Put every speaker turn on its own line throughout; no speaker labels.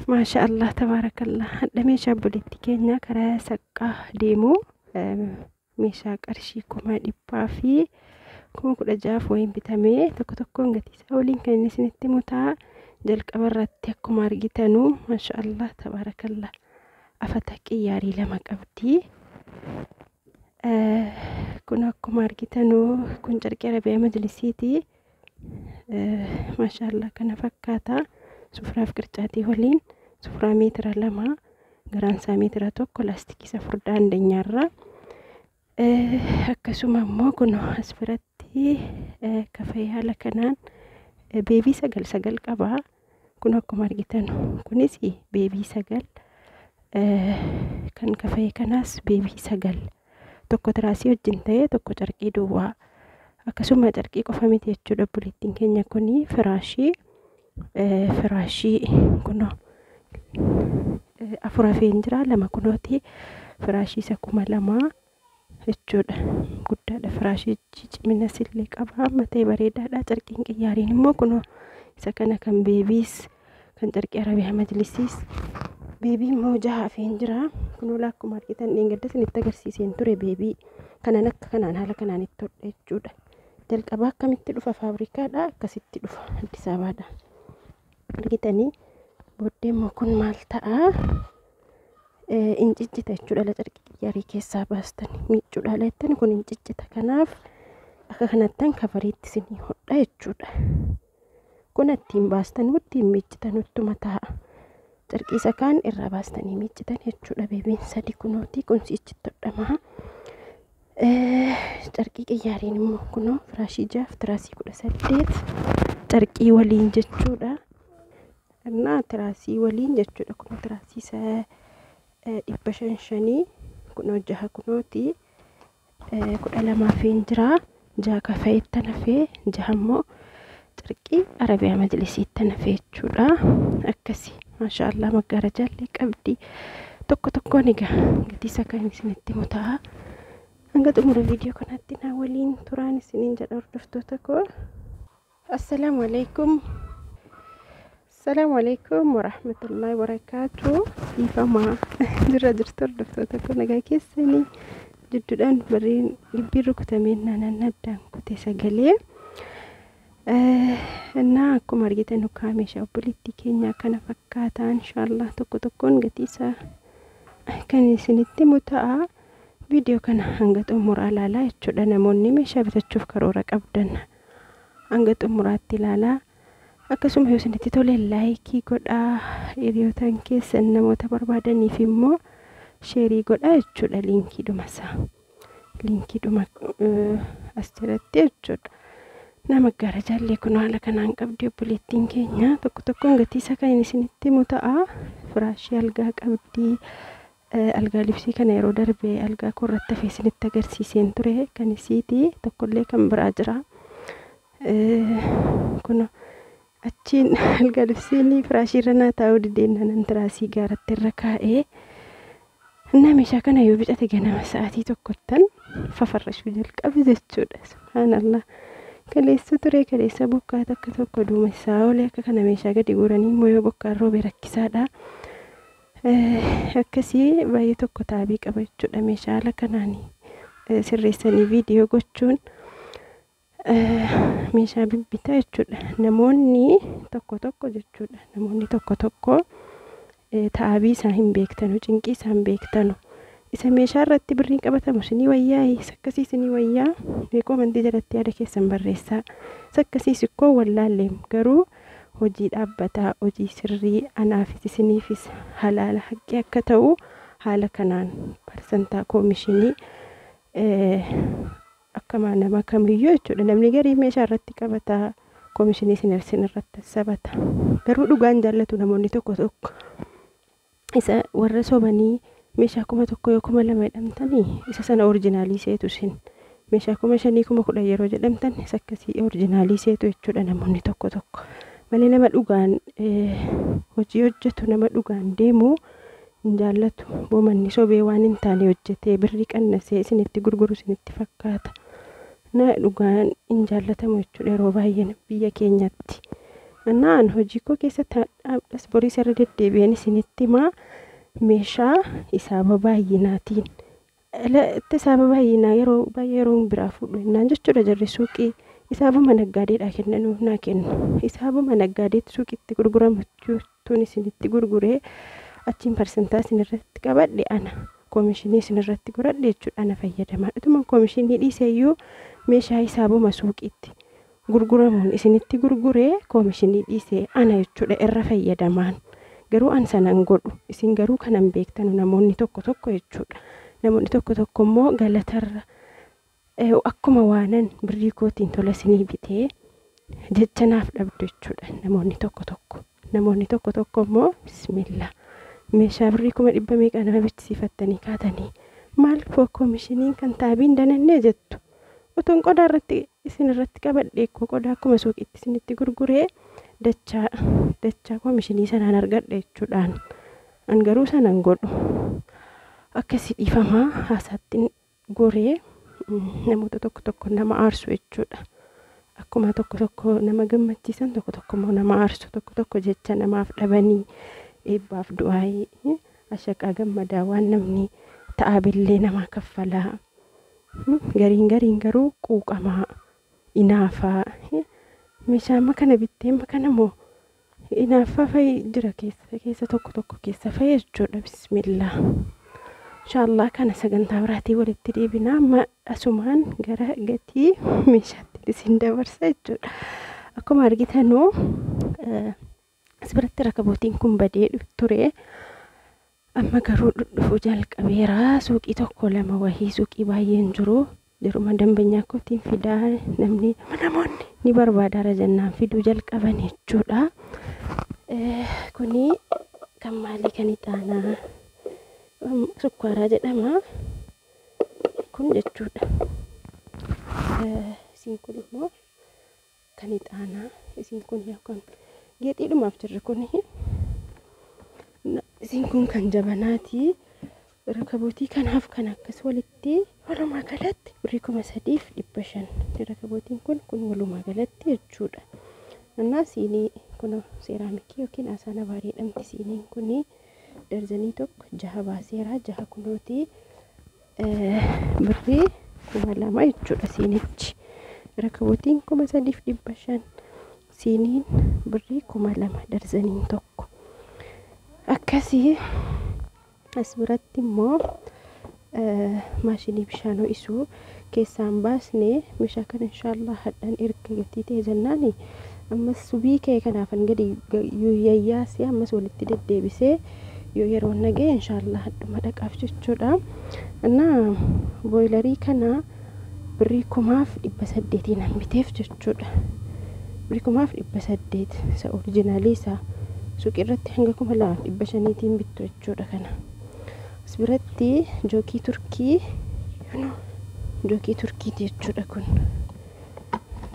Maasha Allah tabaarakallah. Hadha meeshaa obboleettii keenya karaa saqqaa deemu meeshaa qarshii 116,000 wayiin bitamee tokko tokkoon gatii isaa waliin kan inni isinitti himu ta'a. Jalqaba irratti akkuma argitanu maasha Allah tabaarakallah afata qiyyaarii 2 qabdi. Kun akkuma argitanu kun carqii Arabiyaa majlisiiti. Maasha Allah kana fakkaata. Sufraaf qircaatii waliin sufraa meetira 2 garaan isaa meetira 1 laastikii isa furdaa andeenyaarra. Akkasuma immoo kun as biratti kafee haala kanaan beebii 9 9 qaba. Kun akkuma argitan kunis beebii 9 kan kafee kanaas beebii 9 tokko tiraasii wajjin ta'ee tokko carqii duwwaa akkasuma carqii qofa miti jechuudha. Obboleettiin keenya kun firaashii kunoo 4 hafeen jira 2 kunooti firaashii isa 2000 jechuudha. Guddaadha firaashichi cimina sillee qaba amma ta'e bareedaadha. Carqiin qiyyaariin immoo kunoo isa kana kan beebiis kan carqii Arabiyaa majlisiis beebii immoo 6 hafeen jira. Kunoo akkuma argitan dheengadda isinitti agarsiiseen ture beebii kanan akka kanaan haala kanaan itti hodhe jechuudha. Jalqaba akkamitti dhufa faabrikaadha akkasitti dhufa Addis Ababaadha. Argitanii booddee immoo kun maal ta'a? Inciccita jechuudha. La carqii qiyyaarii keessaa baastani miiccuudha laattan kun inciccita. Kanaaf akka kanattan kafariitti isinii hodha jechuudha. Kun ittiin baastanu ittiin miiccitanuttuma ta'a. Carqii isa kaan irraa baastanii miiccitan jechuudha. Beebiin 3 kunooti kun si'ichitti hodhama. Carqii qiyyaariin immoo kunoo firaashii 6 tiraasii 18 carqii waliin jechuudha. Innaa tiraasii waliin jechuudha. Kunoo tiraasii isa 500 kunoo 6 kunooti 12 hafeen jira. 6 kafeettan hafee 6 immoo carqii Arabiyaa majlisiittan hafee jechuudha. Akkasi maasha Allah maggaarajaallee qabdi. Tokko tokkoon egaa gatii isaa kan isinitti himu ta'a. Hanga xumura viidiyoo kanaatti naa waliin turaan isiniin jedha hordoftoota koo. Assalaamu alaikum. Assalaamu alaikum warahmatullahi wabarakaatu. Dhiifamaa jirra jirtu hordoftoota koo nagaa keessanii jidduudhaan barreen gibbiin rukutameen naannoo addaan kute sagalee. Innaa akkuma argitan kaa meeshaa obboleettii keenyaa kana fakkaata. Inshaallah tokko tokkoon gatii isaa kan isinitti himu ta'a. Viidiyoo kana hanga xumuraa ilaalaa jechuudha. Namoonni meeshaa bitachuuf karoora qabdan hanga xumuraatti ilaalaa. Akkasuma yoo isinitti tole laayikii godhaa. Hiriyootaan keessan namoota barbaadaniif immoo sheerii godhaa jechuudha. Liinkiidhuma isaa. Liinkiidhuma as jalatti jechuudha. Nama maggaarajaallee kun haala kanaan qabdi obboleettiin keenya. Tokko tokkoon gatii isaa kan isinitti himu ta'a. Firaashii algaa qabdi. Algaa libsii kana yeroo darbe algaa korratti hafee isinitti agarsiiseen ture kan isiiti. Tokkollee kan biraa jira. Kun achiin algaa libsiin firaashii irra naa taa'uu dideen nanan tiraasii gaaratti irra kaa'ee. Innaa meeshaa kana yoo bicate ganama sa'aatii tokkottan fafarrashuu jalqabe jechuudha. Subhaanallah. Kaleessa ture kaleessa bokkaa takka tokko duumessaa oolee akka kana meeshaa gadi guuranii immoo yoo bokkaan roobe rakkisaadha. Akkasii baay'ee tokko taabii qaba jechuudha. Meeshaa haala kanaan sirreessanii viidiyoo gochuun meeshaa bibbitaa jechuudha. Namoonni tokko tokko jechuudha. Namoonni tokko tokko taabii isaa hin beektanu, cinqii isaa hin beektanu. Isa meeshaa irratti birriin qabatamu isinii wayyaa, isa akkasii isinii wayyaa. Meeqoo amantii jalatti yaada keessan barreessaa. Isa akkasiis ikkoo wallaalleem garuu hojii dhaabbataa, hojii sirrii anaafis isiniifis halaala haqqi akka ta'u haala kanaan parsantaa koomishinii akkama nama kamiyyuu jechuudha. Namni garii meeshaa irratti qabataa koomishinii isin irratti sabata. Garuu dhugaan jaallatu namoonni tokko tokko isa warra sobanii meeshaa 1000 yoo 2000 jedhamtanii isa sana orijinaalii seetu isin. Meeshaa 5000 10,000 yeroo jedhamtan isa akkasii orijinaalii seetu jechuudha namoonni tokko tokko. Malee nama dhugaan hojii hojjetu nama dhugaan deemu hin jaallatu. Boomanni sobee waan hin taane hojjetee birrii qannasee isinitti gurguru isinitti fakkaata. Na dhugaan hin jaallatamu jechuudha yeroo baay'ee biyya keenyatti. Innaan hojii koo keessatti as borii irra deddeebi'een isinitti himaa meeshaa hisaaba baay'inaatiin. Itti hisaaba baay'inaa yeroo baay'ee yeroon biraa fuudhu innaan jechuudha jarri suuqii hisaabuma naggaadeedhaa kennanuuf naa kennu. Hisaabuma naggaadeetti suuqiitti gurguramu tun isinitti gurguree achiin parsantaa isinirratti qabadhe ana koomishinii isinirratti godhadhe jechuudha ana fayyadamaa. Dhutuma koomishinii dhiiseyyuu meeshaa hisaabuma suuqiitti gurguramuun isinitti gurguree koomishinii dhiisee ana jechuudha irra fayyadamaan. Garuu an sanan godhu isin garuu kanan beektanu namoonni tokko tokko jechuudha. Namoonni tokko tokko immoo galatarra akkuma waanan birrii kootiin tola isinii bitee jecha naaf dhabdu jechuudha namoonni tokko tokko. Namoonni tokko tokko immoo bismillah meeshaa birrii 100,000 meeqa nama bichisiifattanii kaatanii maal koomishiniin kan taabiin danannee jettu. Otoon qodaa irratti isin irratti qabadhe koo qodaa akkuma suuqiitti isinitti gurguree dachaa dachaa koomishinii sanaan argadhe jechuudhaan. An garuu sanan godhu. Akkasii dhiifamaa haasaatti goree namoota tokko tokko nama aarsu jechuudha. Akkuma tokko tokko nama gammachiisan tokko tokko immoo nama aarsu tokko tokko jecha namaaf dhabanii eebbaaf du'aayii ashaqaa gammadaa waan namni ta'aa billee namaa kaffalaa. Gariin gariin garuu quuqamaa inaafaa meeshaa amma kana bittee amma kana moo inaaffaa fa'i jira keessa keessa tokko tokko keessa fa'i jechuudha bismillah. Inshaallah kana sagantaa biraatii walitti deebinaa amma asumaan gara gatii meeshaatti isin dabarsa jechuudha. Akkuma argitanuu as biratti rakabootiin kun badee ture. Amma garuu dhufuu jalqabeera. Suuqii tokko lama wahii suuqii baay'een jiru. Yeruma dambanyaa kootiin fidaa namni namoonni ni barbaadaara jennaan fiduu jalqaban jechuudha. Kuni kan maalii kan ixaanaa sukkaaraa jedhama. Kun jechuudha. Isiin kun immoo kan ixaanaa. Isiin kun yookaan geexiidhumaaf jirri kun. Isiin kun kan jabanaati. Rakabootii kanaaf kan akkas walitti walumaa galatti birrii 3,500. Rakabootiin kun walumaa galatti jechuudha. Innaa siinii kun seeraamikii yookiin asaana baarii jedhamti siiniin kun darzanii tokko 6 baaseera 6 kunooti birrii 2,000 jechuudha siinichi. Rakabootiin 3,500 siiniin birrii 2,000 darzaniin tokko. Akkasii as biratti immoo maashinii bishaan ho'isuu keessaan baasnee meeshaa kana inshaallah hadhaan erga gatii ta'e jennaani ammas subii ka'e kanaafan gadi yayyaasee ammas walitti deddeebisee yoo yeroon naga'e inshaallah hadhuma dhaqaaf jechuudha. Innaa booyilarii kana birrii 1,800 nan biteef jechuudha. Birrii 1,800 isa orijinaalii isaa suuqii irratti hanga 2,500 bittu jechuudha kana. As biratti jookii turkii jookii turkiiti jechuudha kun.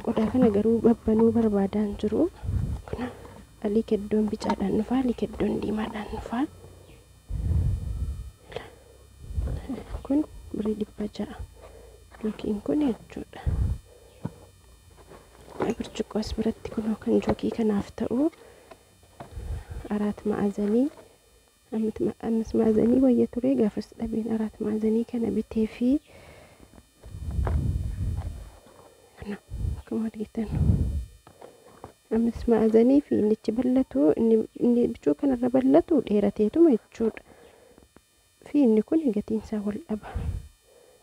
Qodaa kana garuu babbanuu barbaadaan jiru. Kun alii keddoon bicaadhaan dhufa, alii keddoon diimaadhaan dhufa. Kun birrii 600 jookiin kun jechuudha. Burcuqqoo as biratti kunoo kan jookii kanaaf ta'u 4 ma'azanii 5 ma'azanii wayya ture gaafas dhabeen 4 ma'azanii kana bitee fi kana akkuma argitan 5 ma'azanii fi innichi bal'atu inni bicuu kanarra bal'atu dheerateetuma jechuudha. Fi inni kun gatiin isaa wal dhaba.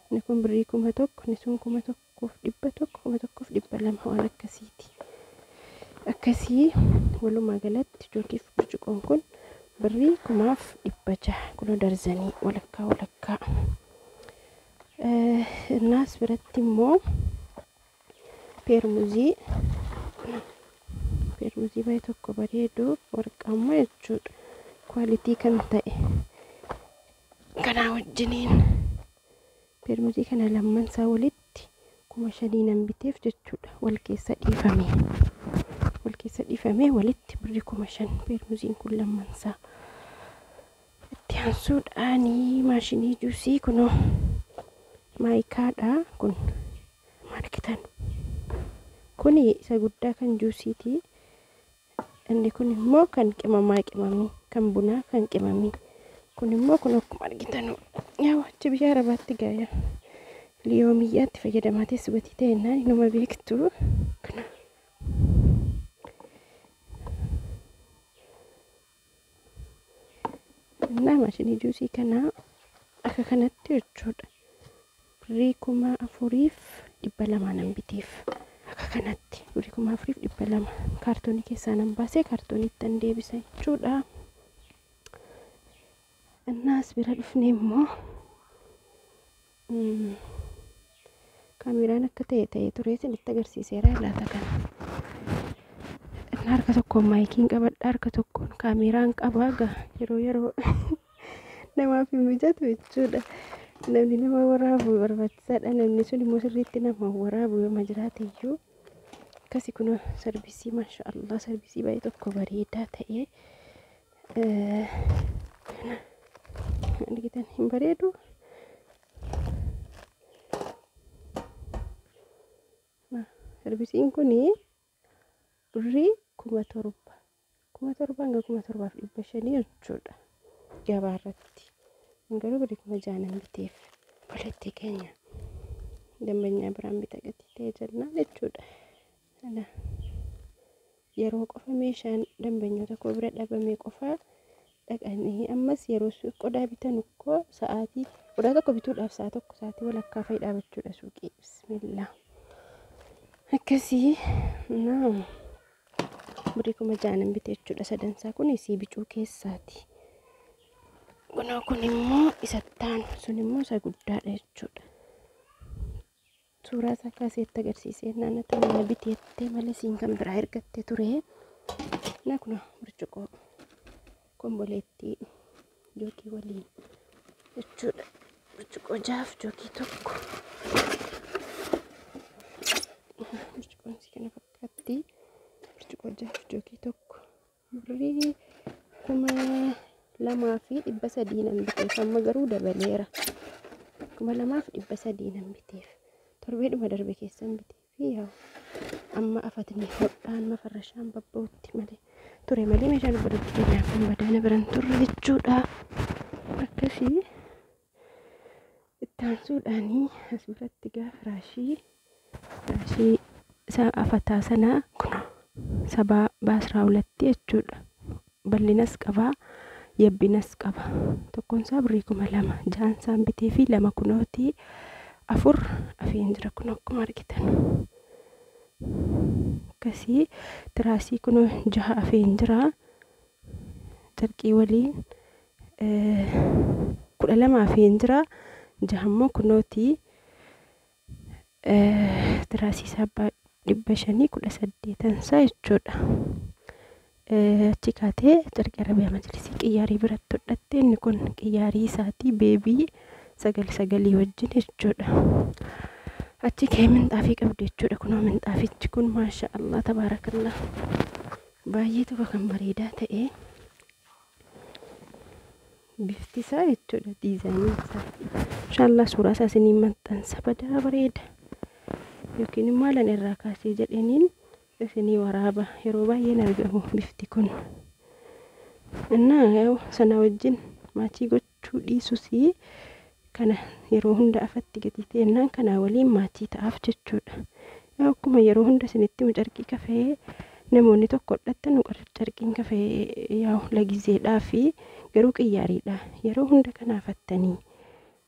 Inni kun birrii 1,000 inni sun 1,100 1,200 waan akkasiiti. Akkasii walumaa galatti jookiif burcuqqoon kun birrii 1,600 kunoo darzanii walakkaa walakkaa. Innaas biratti immoo peermuzii baay'ee tokko bareedu warqaammaa jechuudha. Kwaalitii kan ta'e kanaa wajjiniin peermuzii kana lamman isaa walitti 5,000 nan biteef jechuudha. Wal keessa dhiifame. Wal keessa dhiifamee walitti birrii 5,000 peermuziin kun lamman isaa. Itti aansuudhaanii maashinii juusii kunoo maayikaadha kun maal argitan. Kuni isa guddaa kan juusiiti. Inni kun immoo kan qimamaa qimamii, kan bunaa kan qimamii. Kun immoo kun akkuma argitanu yaa achi biyya Arabaatti gaaya. Liyoomiyyaatti fayyadamaa teessu gatii ta'ennaan inuma beektu. Kana እና maashinii juusii kanaa akka kanatti jechuudha. Birrii 4200 nan biteef. Akka kanatti birrii 4200 kaartoonii keessaa nan baasee kaartooniitti nan deebisa jechuudha. Innaas bira dhufne immoo kaameraan akka ta'e ta'ee ture isinitti agarsiiseera laata kana. Inni harka tokkoon maayikiin qabadha, harka tokkoon kaameraan qaba egaa yeroo yeroo namaaf hin mijatu jechuudha. Namni nama waraabu barbaachisaadha. Namni sun immoo sirriitti nama waraabu yoo jiraate iyyuu. Akkasi kun sarbisii maashaallah sarbisii baay'ee tokko bareedaa ta'e argitan hin bareedu. Sarbisiin kun birrii 7000 7,000 hanga 7,500 jechuudha gabaa irratti. Garuu birrii 6,000 nan biteef walitti keenya dambanyaa biraan bita gatii ta'e jennaan jechuudha. Yeroo qofa meeshaan dambanyoota koo bira dhabame qofa dhaqanii ammas yeroo qodaa bitan ukkoo sa'aatii qodaa tokko bituudhaaf sa'a tokko sa'aatii walakkaa fa'i dhaabachuudha suuqii. Bismillah. Akkasii birrii 6,000 nan bite jechuudha. Sadansaa kun isii bicuu keessaati. Kunoo kun immoo isa taanu sun immoo isa guddaadha jechuudha. Suuraa isaa kaaseetti agarsiisee naannoo mana biteettee malee siin kan biraa ergattee ture. Na kunoo burcuqqoo komboleettii jookii waliin jechuudha. Burcuqqoo 6 jookii 1. Burcuqqoon isii kana fakkaatti. Burcuqqoo 6 jookii 1. Birrii 2,300 nan biteef amma garuu dabaleera. 2,300 nan biteef. Torbeedhuma darbe keessan biteef yaa amma afatni hodhaan mafarrashaan babba'utti malee ture malee meeshaan obboleettii keenyaa kun badaana biran turre jechuudha. Akkasii itti aansuudhaanii as biratti gaa firaashii afataa sanaa kun 7 x 12 jechuudha. Bal'inas qabaa. Yabbinas qaba. Tokkoon isaa birrii 2,000 ja'an isaan bitee fi 2 kunootii 4 afeen jira kun akkuma argitan. Akkasii tiraasii kunoo 6 afeen jira. Carqii waliin 12 afeen jira. 6 immoo kunootii tiraasii isaa 518 isaa jechuudha. Achi kaatee carqii Arabiyaa Majlisii qiyyaarii biratti hodhatte. Inni kun qiyyaarii isaatii beebii 9 9 wajjin jechuudha. Achi kee minxaafii qabdi jechuudha. Kunoo minxaafichi kun maasha Allah tabaarakallah baay'ee tokko kan bareedaa ta'e bifti isaa jechuudha diizaayiniin isaa. Inshaallah suuraa isaa isiniin maxxansa badaa bareeda. Yookiin immoo alan irraa kaasee jedhaniin isinii waraaba yeroo baay'een argamu bifti kun. Innaa sana wajjin maachii gochuu dhiisusii kana yeroo hunda afatti gatii ta'ennaan kanaa waliin maatii ta'aaf jechuudha. Akkuma yeroo hunda isinitti carqii kafee namoonni tokko hodhattan carqiin kafee yaa'u lagizeedhaa fi garuu qiyyaariidha. Yeroo hunda kana afattanii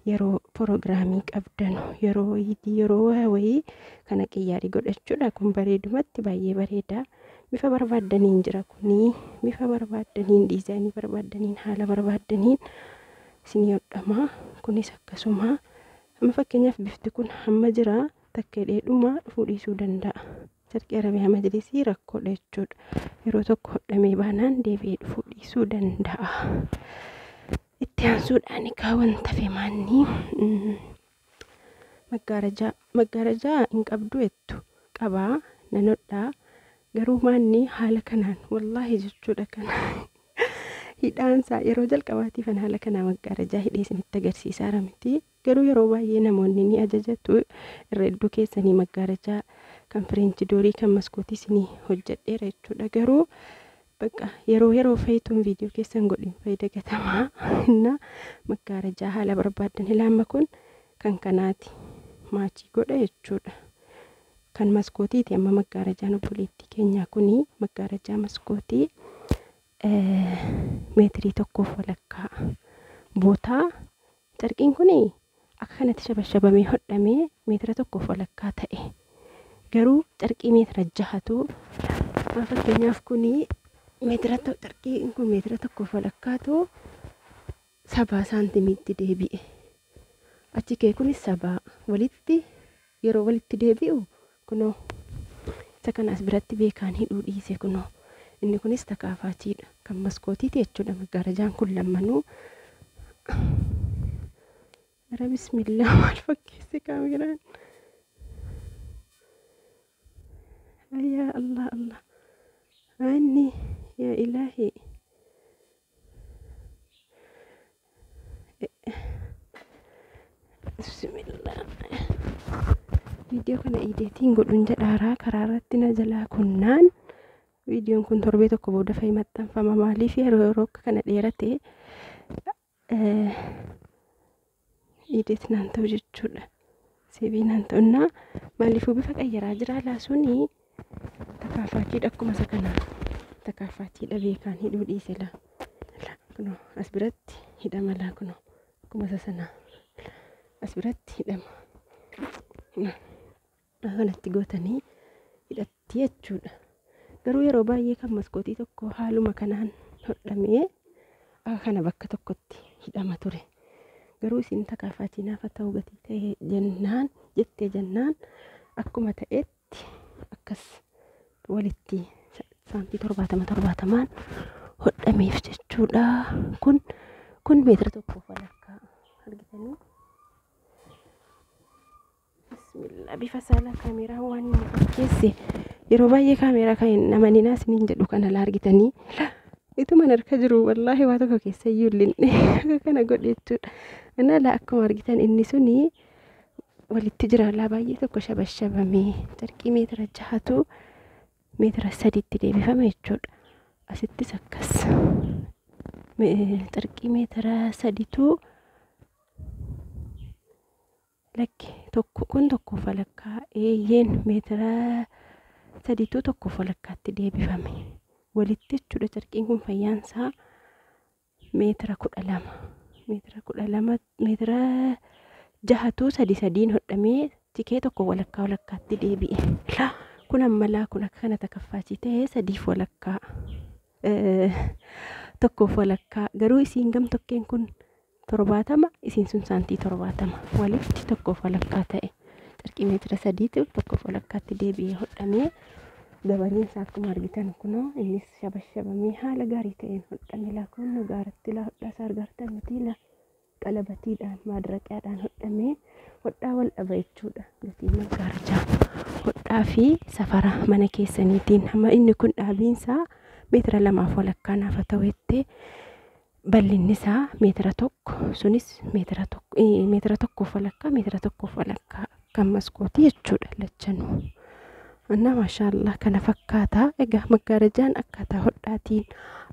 yeroo proogiraamii qabdanu yeroo wayiitii yeroo wayii kana qiyyaarii godhachuudha. Kun bareedumatti baay'ee bareeda. Bifa barbaaddaniin jira kunii bifa barbaaddaniin diizaayinii barbaaddaniin haala barbaaddaniin isinii hodhama. Kunis akkasuma amma fakkeenyaaf bifti kun hamma jira takka hidheedhuma dhufuu dhiisuu danda'a. Carqii Arabiyaa Majlisii rakkoodha jechuudha. Yeroo tokko hodhamee baanaan deebi'ee dhufuu dhiisuu danda'a. Itti aansuudhaan egaa wanta femaanni maggaarajaa hin qabdu jettu qabaa nan hodhaa garuu maanni haala kanaan wallaahi jechuudha kana hidhaansaa yeroo jalqabaatiif an haala kanaa maggaarajaa hidhee isinitti agarsiisaa miti. Garuu yeroo baay'ee namoonni ni ajajatu irra hedduu keessanii maggaarajaa kan fireenchi doorii kan maskootii isinii hojjedheera jechuudha. Garuu Bakka yeroo yeroo fayyituun viidiyoo keessan godhin fayyada gatamaa inna maggaarajaa haala barbaadan ilaama kun kan kanaati maachii godha jechuudha. Kan maskootiiti amma maggaarajaan obboleettii keenyaa kuni maggaarajaa maskootii meetirii 1.5 bootaa carqiin kuni akka kanatti shabashabamee hodhamee meetira 1.5 ta'e. Garuu carqii meetira 6tu fakkeenyaaf kuni meetira carqiin kun meetira 1.5tu 70 saantimiitti deebi'e. Achi kee kunis 70 walitti yeroo walitti deebi'u kunoo isa kanas biratti beekaan hidhuu dhiise kunoo inni kunis takaafaatiidha kan maskootiiti jechuudha maggaarajaan kun lammanuu. Ara bismillah maal fakkeesse kaameraan. Yaa Allah Allah. Anni yaa ilaahi. Bismillah. Viidiyoo kana iideetiin godhuun jedhaaraa karaa irratti na jalaa kunnaan viidiyoon kun torbee tokko booda fa'i maxxanfama maaliif yeroo yeroo akka kana dheerate iideet naan ta'u jechuudha. Seebii naan ta'unnaa maaliifuu bifa qayyaraa jira laasuuni takaafaatiidha akkuma isa kanaa takaafaatiidha beekaan hidhuu dhiise laa. Kunoo as biratti hidhama laa kunoo akkuma isa sanaa as biratti hidhama. Kanatti gootanii hidhatti jechuudha. Garuu yeroo baay'ee kan maskootii tokko haaluma kanaan hodhamee akka kana bakka tokkotti hidhama ture. Garuu isin takaafaatii naafa ta'uu gatii ta'e jennaan jettee jennaan akkuma ta'etti akkas walitti saantii 70 70 hodhameef jechuudha. Kun meetira 1.5 argitanii. Bismillah bifa saalaa kaameeraa waan inni fakkeesse yeroo baay'ee kaameeraa kan hin amaninaa isiniin jedhu kana laa argitanii ituman harka jiru wallaahi waa tokko keessa iyyuu hin linne akka kana godhe jechuudha. Innaa laa akkuma argitan inni suni walitti jira laa baay'ee tokko shabashabamee carqii meetira 6tu meetira 3tti deebifame jechuudha. Asittis akkas carqii meetira 3tu lakki tokko kun 1.5 eeyyeen meetira 3tu 1.5tti deebifame walitti jechuudha. Carqiin kun fayyaan isaa meetira 12 meetira 12 meetira 6tu 3 3 hodhamee tikee 1.5 walakkaatti deebi'e. Kun amma laa kun akka kana takaffaatii ta'e 3.5 1.5 garuu isiin gam tokkeen kun 70 isiin sun saantii 70 walitti 1.5 ta'e. Carqii meetira 3tu 1.5tti deebi'ee hodhamee gabariin isaa akkuma argitan kunoo innis shabashabamee haala gaarii ta'een hodhame laa kun gaaratti laa hodhaa isaa argartan miti laa qalabatiidhaan maadraqaadhaan hodhamee hodhaa wal dhaba jechuudha. Gatiin maggaarajaa hodhaa fi safara mana keessaniitiin hamma inni kun dhaabiinsaa meetira 2.5 naafa ta'u jettee bal'inni isaa meetira 1 sunis meetira 1 meetira 1.5 meetira 1.5 kan maskootii jechuudha lachanuu. Anna maashaallah kana fakkaata. Egaa maggaarajaan akkaataa hodhaatiin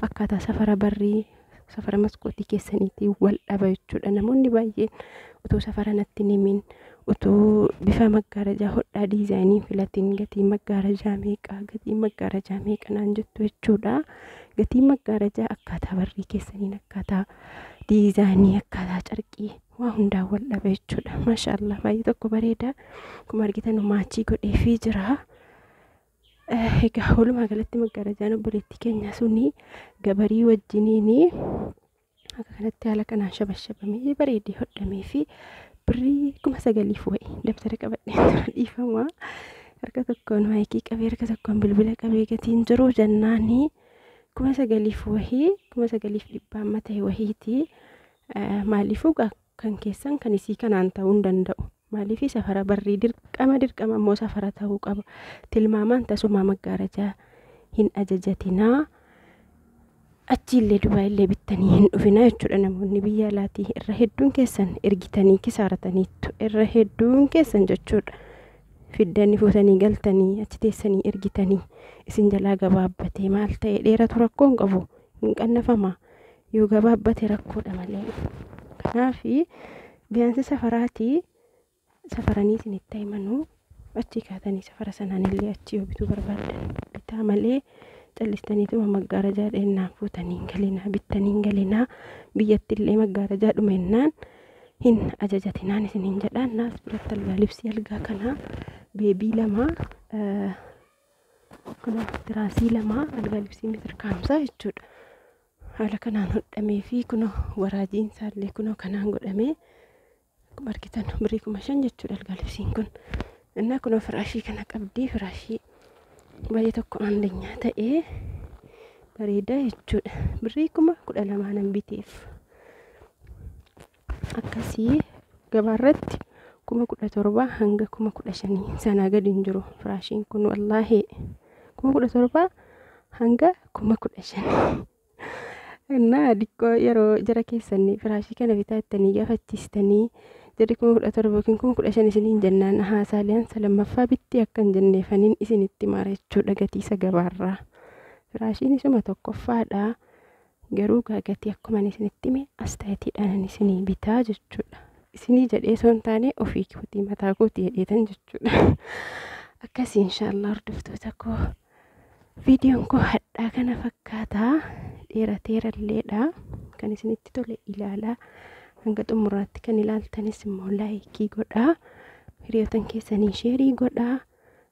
akkaataa safara barrii safara maskootii keessaniitiin wal dhaba jechuudha. Namoonni baay'een utuu safara natti hin himin utuu bifa maggaarajaa hodhaa diizaayinii filatiin gatiin maggaarajaa meeqa gatiin maggaarajaa meeqa naan jettu jechuudha. Gatiin maggaarajaa akkaataa barrii keessaniin akkaataa diizaayinii akkaataa carqii waa hundaan wal dhaba jechuudha. Maashaallah baay'ee tokko bareeda. Akkuma argitan maachii godheefii jira. Egaa walumaa galatti maggaarajaan obboleettii keenya suni gabarii wajjiniini akka kanatti haala kanaan shabashabamee bareedee hodhamee fi birrii 9,000 wayi dabtara qabadheen tura dhiifama. Harka tokkoon maayikii qabee harka tokkoon bilbila qabee gatiin jiru jennaani 9,000 wahii 9,100 amma ta'e wahiiti. Maaliifuu kan keessan kan isii kanaan ta'uu hin danda'u. Maaliif safara barrii dirqama dirqama immoo safara ta'uu qaba. Tilmaamaan tasuma maggaarajaa hin ajajatinaa. Achiillee Dubaayillee bittanii hin dhufinaa jechuudha. Namoonni biyya alaatii irra hedduun keessan ergitanii kisaarataniittu irra hedduun keessan jechuudha. Fiddanii fuutanii galtanii achi teessanii ergitanii isin jalaa gabaabbatee maal ta'e dheeratu rakkoo hin qabu, hin qannafama. Yoo gabaabbate rakkoodha malee. Kanaafi biyaansi safaraatii safaranii isinitti himanuu achi kaatanii safara sanaan illee achi yoo bituu barbaaddan bitaa malee callistaniituma maggaarajaa dheennaan fuutanii hin galinaa, bittanii hin galinaa. Biyyatti illee maggaarajaa dhuma jennaan hin ajajatinaan isiniin jedhaan. Naas biratti algaa libsii algaa kanaa beebii 2, kun tiraasii 2, algaa libsii meetir kaamsaa jechuudha. Haala kanaan hodhamee fi kunoo waraajiin isaallee kunoo kanaan godhamee akkuma argitan birrii 5000 jechuudha algaa libsiin kun. Innaa kunoo firaashii kana qabdii, firaashii baay'ee tokko aandanyaa ta'ee bareedaa jechuudha. Birrii 12,000 nan biteef. Akkasii gabaarratti 17,000 hanga 15,000 sanaa gadi hin jiru firaashiin kun, wallaahi 17,000 hanga 15,000. Innaa diqqoo yeroo jara keessanii firaashii kana bitaa jettanii gaafachiistanii jarri 17,000 yookiin 15,000 isiniin jennaan haasaaleen lammaffaa bitti akka hin jenneefaniin isinitti mara jechuudha gatii isa gabaarraa. Firaashiin isuma tokkoffaadha. Garuu gatii akkuma ani isinitti hime astaayitiidhaan isinii bitaa jechuudha. Isinii jedhee osoo hin taane ofii kootii mataa kootii jedheetan jechuudha. Akkasii inshaallah hordoftoota koo. Viidiyoon koo hadhaa kana fakkaataa, dheerateeralleedha. Kan isinitti tole ilaalaa. Hanga xumuraatti kan ilaaltanis immoo like godhaa. Hiriyootan keessanii share godhaa.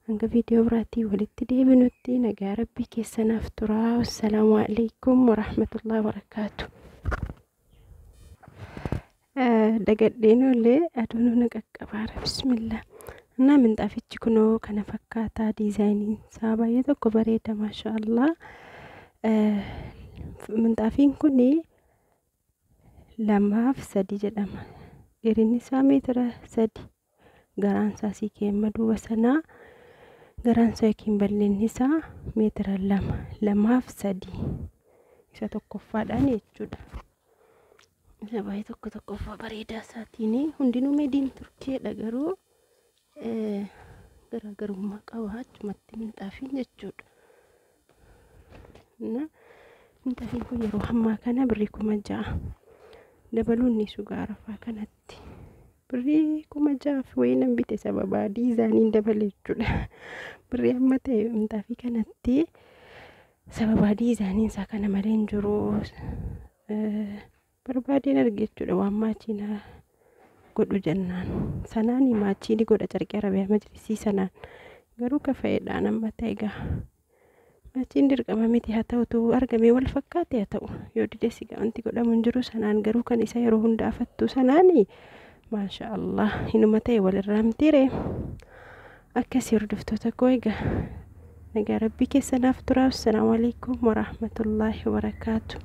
Hanga viidiyoo biraatii walitti deebinutti nagaa rabbii keessanaaf turaa. Wassalaamu alaikum warahmatullahi wabarakaatu. Dagadheen oollee aduun nu qaqqabaara, bismillah. እና ምንጣፊchi kunoo kana fakkaataa, diizaayiniin isaa baay'ee tokko bareeda, maasha Allah. Minxaafiin kun 2 fi 3 jedhama. Dheerinni isaa meetira 3, garaan isaa sii keemma duuba sanaa garaan isaa yookiin bal'inni isaa meetira 2, 2 fi 3 isa tokkoffaadhaan jechuudha. Isa baay'ee tokko tokkoffaa bareedaa isaatiin hundinuu made in Turkeedha, garuu garaagarummaa qaba achumatti minxaafiin jechuudha. እና minxaafiin kun yeroo ammaa kana birrii 6000 dabaluun ni sugaa arafaa kanatti birrii 6000 fi wayii nan bite, sababa diizaaniin dabale jechuudha. Birrii amma ta'e minxaafii kanatti sababa diizaaniin isaa kana malee hin jiru. Barbaadeen arge jechuudha waan maachiina godhu jennaan. Sanaan maachiini godha carqee arabiyaa majlisii sanaan, garuu kafa'eedhaan amma ta'e gaa. Maachiin dirqama miti, haa ta'utu argamee wal fakkaate haa ta'u, yoo dides egaa wanti godhamu hin jiru. Sanaan garuu kan isa yeroo hunda afattu sanaani maasha Allah hinuma ta'e walirraa mitiire. Akkasii hordoftoota koo, egaa nagaa rabbii keessanaaf turaa. Assalaamu alaikum warahmatullaahi wabarakaatu.